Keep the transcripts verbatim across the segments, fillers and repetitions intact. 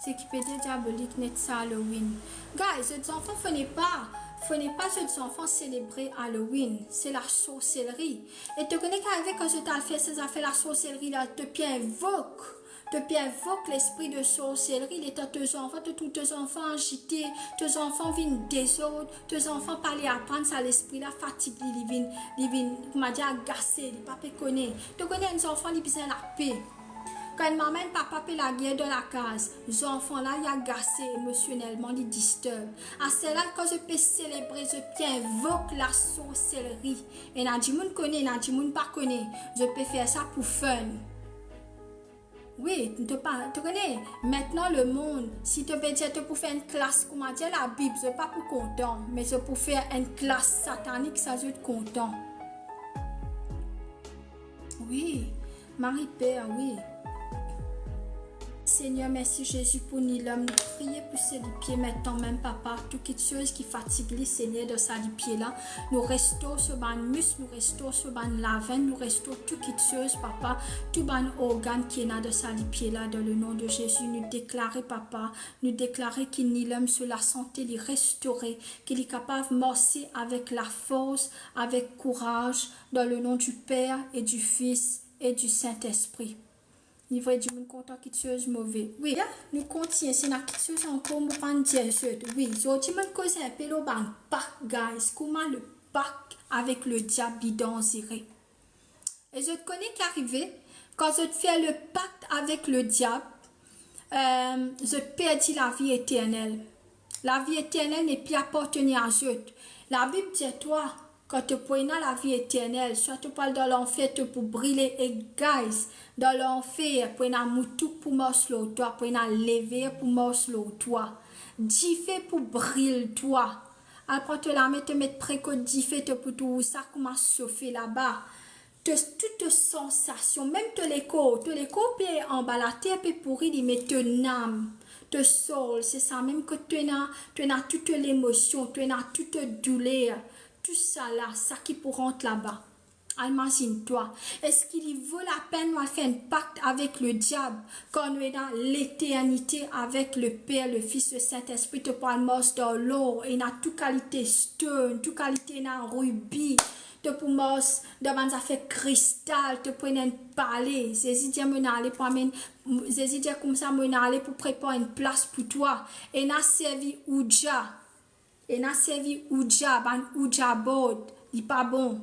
Ekipe de diabolik net sa Halloween. Guys, zot zanfan fode pa, fode pa zot zanfan selebre Halloween, se lasorselri. E to kone ki arive kan zot al fer sa zafer lasorselri la, to pe invok, to pe invok lespri de sorselri, letan to zanfan, to trouv to zanfan azite, to zanfan vinn dezord, to zanfan pa le aprann, sa lespri la fatig li, li vinn, li vinn, koumadir, agase, li pa pe kone. To kone enn zanfan li bizin lape. Kan mama enn papa pe lager dan lakaz, zanfan la li agase emosionelman, li disturb. Aster la kan zot pe selebre, zot pe invok lasorselri. Ena dimoun kone, ena dimoun pa kone. Zot pe fer sa pou fun. Wi, to pa, to kone, mintnan lemond, si to pe dir to pou fer enn klas, koumadir, Labib, zot pa pou kontan, me zot pou fer enn klas satanik, sa zot kontan. Wi, Marie Père, wi. Seigneur, mersi Zezi pou Nilom, nou priye pou so lipie mintnan mem, papa. Tou kitsoz ki fatig li, Segner, dan sa lipie la, nou restor so bann mis, nou restor so bann lavenn, nou restor tou kitsoz, papa, tou bann organ ki ena dan sa lipie la, dan le nom de Zezi, nou deklare, papa, nou deklare ki Nilom so lasante li restore, ki li kapav marse avek lafors, avek kouraz, dan le nom du Père et du Fils et du Saint-Esprit. Li vre dimoun kontan kitsoz move. Wi, nou kontigne, si ena kitsoz ankor mo pa'nn dir zot. Wi, zordi mo'nn koz inpe lor bann pak, guys. Kouma le pak avek le diab li danzere. E zot kone ki arive, kan zot fer le pak avek le diab, eh, zot perdi lavi eternel. Lavi eternel nepli apartenir a zot. Labib dir twa, kan to pou ena lavi eternel, swa to pou al dan lanfer, to pou brile, e guys, dan lanfer, pou ena moutouk pou mars lor twa, pou ena lever pou mars lor twa, dife pou bril twa. Al pran to lame, to met pre kot dife, to pou trouv sa kouma sofe laba. To, tou to sansasion, mem to lekor, to lekor pe anba later, pe pouri li, me to nam, to soul, se sa mem kot to ena, to ena tou to lemosion, to ena tou to douler, tousala, sa ki pou rant laba. Al mazinn twa, eski li vo lapenn nou al fer enn pak avek le diab, kan nou ena leternite avek le Per, le Fis, le Sintespri? To pou al mars dan lor, ena tou kalite stone, tou kalite, ena ribi, to pou mars dan bann zafer kristal, to pou ena enn pale. Zezi dir mo'nn ale pou amenn, Zezi dir koumsa, mo'nn ale pou prepar enn plas pou twa. Ena servi Ouija, ena servi Ouija, bann Ouija board, li pa bon,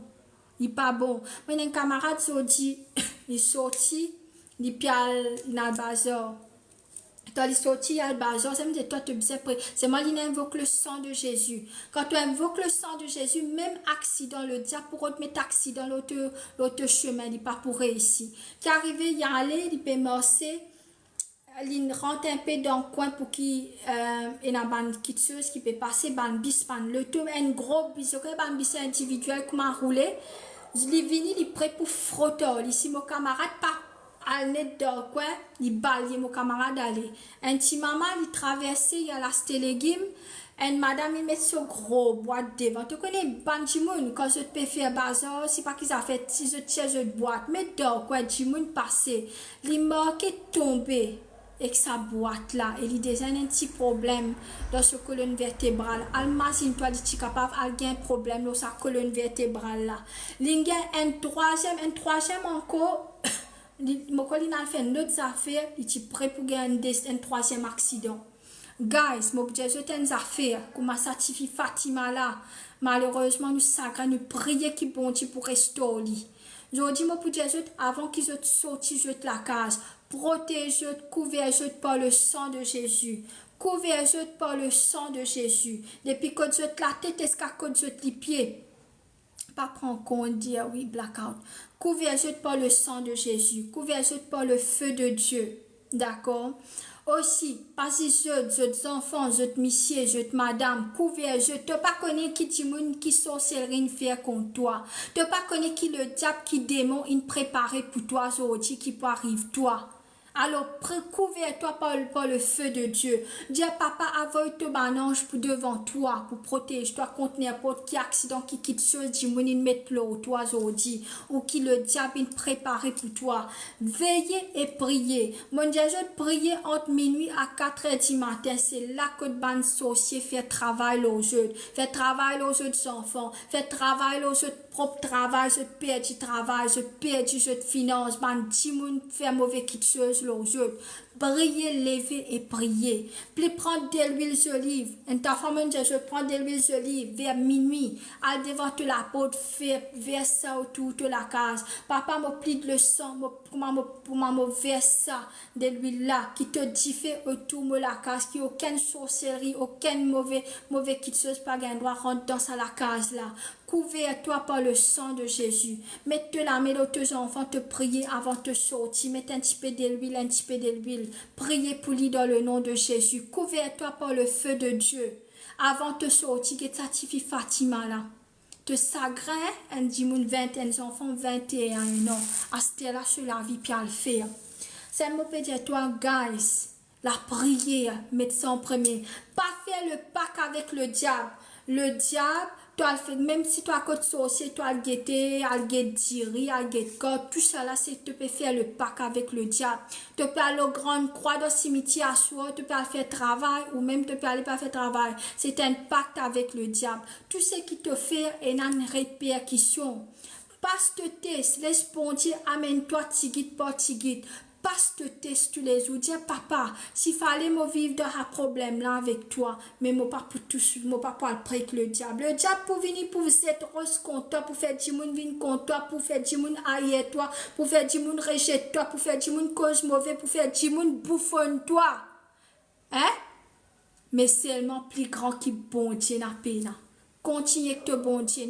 li pa bon. Mo ena enn kamarad zordi, li sorti, li pe al, li al bazar. Kan li sorti, li al bazar, sa vedir twa to bizin pre. Selman li invok le sang de Jésus. Kan to invok le sang de Jésus, mem aksidan, le diab pou rod met aksidan lor to, lor to sime, li pa pou reisi. Ki arive, li ale, li pe marse, li rant inpe dan kwin pou ki, eh, ena bann kitsoz ki pe pase, bann bis, bann loto, enn gro bis, ok, bann bis individiel kouma roule. Li vini, li pre pou frot ar li. Si mo kamarad pa al net dan kwin, li balye mo kamarad ale. Enn ti mama, li traverse, li al aste legim. Enn madam, li met so gro bwat devan. To kone bann dimoun, kan zot pe fer bazar, sipa ki zafer, si zot tir zot bwat, met dan kwin, dimoun pase. Li manke tonbe ek sa bwat la, e li deza ena enn ti problem dan so kolonn vertebral. Al mazinn twa, li ti kapav al gagn problem lor sa kolonn vertebral la. Li gagn enn trwaziem, enn trwaziem ankor, li, mo krwar li'nn al fer enn lot zafer, li ti pre pou gagn enn de-, enn trwaziem aksidan. Guys, mo pou dir zot enn zafer, kouma sa tifi Fatima la, malerezman nou sagrin, nou priye ki Bondie pou restor li. Zordi mo pou dir zot, avan ki zot sorti zot lakaz, protez zot, kouver zot par le sang de Jésus. Kouver zot par le sang de Jésus. Depi kot zot latet ziska kot zot lipie. Pa pran kont, dir wi, blackout. Kouver zot par le sang de Jésus. Kouver zot par le feu de Dieu. Dakor? Osi, pa zis zot, zot zanfan, zot misie, zot madam, kouver zot. To pa kone ki dimoun, ki sorselri inn fer kont twa. To pa kone ki lediab, ki demon inn prepare pou twa zordi ki pou ariv twa. Alor, pre-, kouver twa par, par le feu de Dieu. Dir, Papa, avoy to bann anz pou devan twa, pou protez twa kont ninport ki aksidan ki kiksoz dimoun inn met lor twa zordi, ou ki lediab inn prepare pou twa. Veye e priye. Monn dir zot, priye ant minwi a kat er dimatin, se la kot bann sorsie fer travay lor zot. Fer travay lor zot zanfan, fer travay lor zot prop travay, zot perdi travay, zot perdi zot finans, bann dimoun fer move kiksoz lor zot. Priye, leve e priye. Pli pran delwil zoliv. Enn ta fwa monn dir zot pran delwil zoliv ver minwi, al devan to laport, fer, vers sa otour to lakaz. Papa, mo plid le san, mo, kouma mo, kouma mo vers sa delwil la, ki to dife otour mo lakaz, ki okenn sorselri, okenn move, move kiksoz pa gagn drwa rant dan sa lakaz la. Kouver twa par le san de Zezi. Met to lame lor to zanfan, to priye avan to sorti. Met enn tipe delwil, enn tipe delwil. Priye pou li dan le non de Zezi. Kouver twa par le feu de Dieu. Avan to sorti, get sa tifi Fatima la. To sagrin, enn dimoun vinte, enn zanfan vinte-e-enn an. Aster la so lavi pe al fer. Sa mo pe dir twa, guys, lapriyer, met sa an premie. Pa fer le pak avek lediab. Lediab, to al fer, mem si to al kot sorsie, to al gete, al get diri, al get kart, tousala se to pe fer le pak avek lediab. To pe al lor Gran Krwa dan simitier aswar, to pe al fer travay, ou mem to pe ale pa fer travay. Se enn pak avek lediab. Tou seki to fer ena enn reperkision. Pas to tes, les Bondie amenn twa tigit par tigit. Pas to tes toulezour, dir, Papa, si fale mo viv dan sa problem la avek twa, me mo pa pou tous, mo pa pou al pre ek lediab. Lediab pou vini pou zet ros kont twa, pou fer dimoun vinn kont twa, pou fer dimoun ayer twa, pou fer dimoun rezet twa, pou fer dimoun koz move, pou fer dimoun boufonn twa. Hein? Me selman pli gran ki Bondie ena pena. Kontigne ek to Bondie.